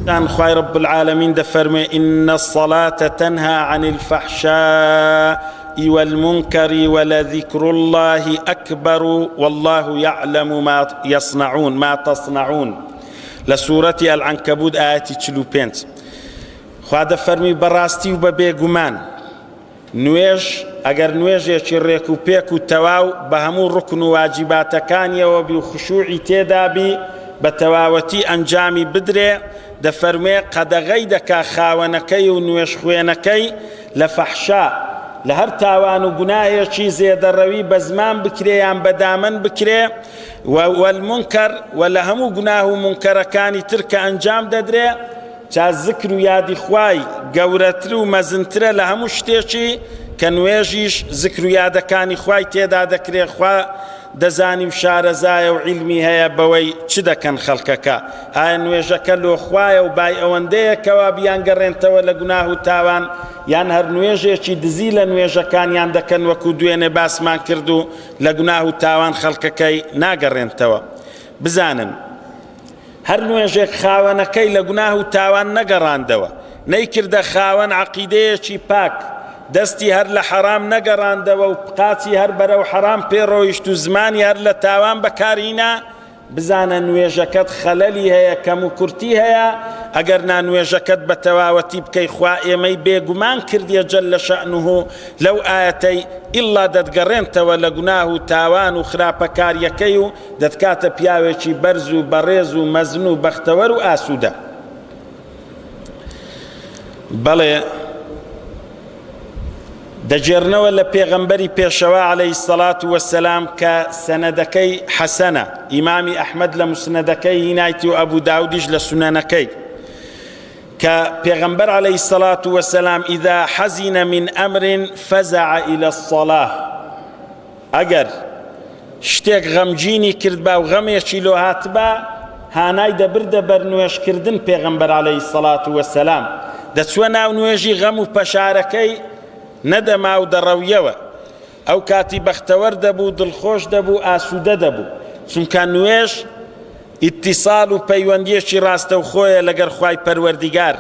خوای رب العالمین دەفەرموێ ان الصلاة تنهی عن الفحشاء والمنکر ولذکر الله اکبر والله یعلم ما یصنعون ما تصنعون لە سورەتی العنکبوت ئایەتی 45 خوا دەفەرمی بەڕاستی و بە بێگومان نوێژ، ئەگەر نوێژێکی ڕێک و پێک و تەواو بە هەموو ڕوکن و واجیباتەکانیەوە بی و خشوعی تێدا بی بە تەواوەتی ئەنجامی بدرێ، دەفەرموێ، قەدەغەی دەکا خاوەنەکەی و نوێژخوێنەکەی لە فەحشا، لە هەر تاوان و گوناهێکی زێدەڕەوی بە زمان بکرێ یان بە دامەن بکرێ، و والمنکر، و لە هەموو گوناه و مونکەرەکانی تر کە ئەنجام دەدرێ، جا زکر و یادی خوای گەورەتر و مەزنترە لە هەموو شتێکی کە نوێژیش زکر و یادەکانی خوای تێدا دەکرێ خوا دەزانی و شارەزایە و عیلمی هەیە بەوەی چ دەکەن خەڵکەکە ئایا نوێژەکە لۆ خوایە و بای ئەوەندەیە کەوا بیانگەڕێنتەوە لە گوناه و تاوان یان هەر نوێژێکی دزی لە نوێژەکانیان دەکەن وەکو دوێنێ باسمان کرد و لە گوناه و تاوان خەڵکەکەی ناگەڕێنتەوە بزانن هەر نوێژێک خاوەنەکەی لە گوناه و تاوان نەگەڕاندەوە، نەیکردە خاوەن عەقیدەیەکی پاک، دەستی هەر لە حەرام نەگەڕاندەوە و قاچی هەر بەرەو حەرام پێ ڕۆیشت و زمانی هەر لە تاوان بەکارهینا، بزانە نوێژەکەت خەلەلی هەیە، کەموکورتی هەیە، ئەگەر نا نوێژەکەت بە تەواوەتی بکەی خوا ئێمەی بێگومان کردیە جل شأنه لەو ئایەتەی ئیللا دەتگەڕێنتەوە لە گوناه و تاوان و خراپەکاریەکەی و دەتکاتە پیاوێکی بەرز و بەڕێز و مەزن و بەختەوەر و ئاسوودە. بەڵێ دەگێڕنەوە لە پێغەمبەری پێشەوا عەلەیهی سەڵات وەسەلام کە سەنەدەکەی حەسەنە، ئیمامی ئەحمەد لە موسنەدەکەی هینایتی و ئەبوو داودیش لە سونەنەکەی، کە پێغەمبەر عەلەیهی سەڵات وەسەلام ئیذا حەزین من ئەمر فزع إلى الصلاة ئەگەر شتێک غەمگینی کردبا و غەمێکی لۆ هاتبا هانای دەبردە بەر نوێژکردن پێغەمبەر عەلەیهی سەڵات وەسەلام دەچووە ناو نوێژی غەم و پەشارەکەی نەدەما و دەڕەویەوە ئەو کاتی بەختەوەر دەبوو دڵخۆش دەبوو ئاسوودە دەبوو چونکە نوێژ ئیتیسال و پەیوەندیەکی ڕاستەوخۆیە لەگەر خوای پەروەردیگار.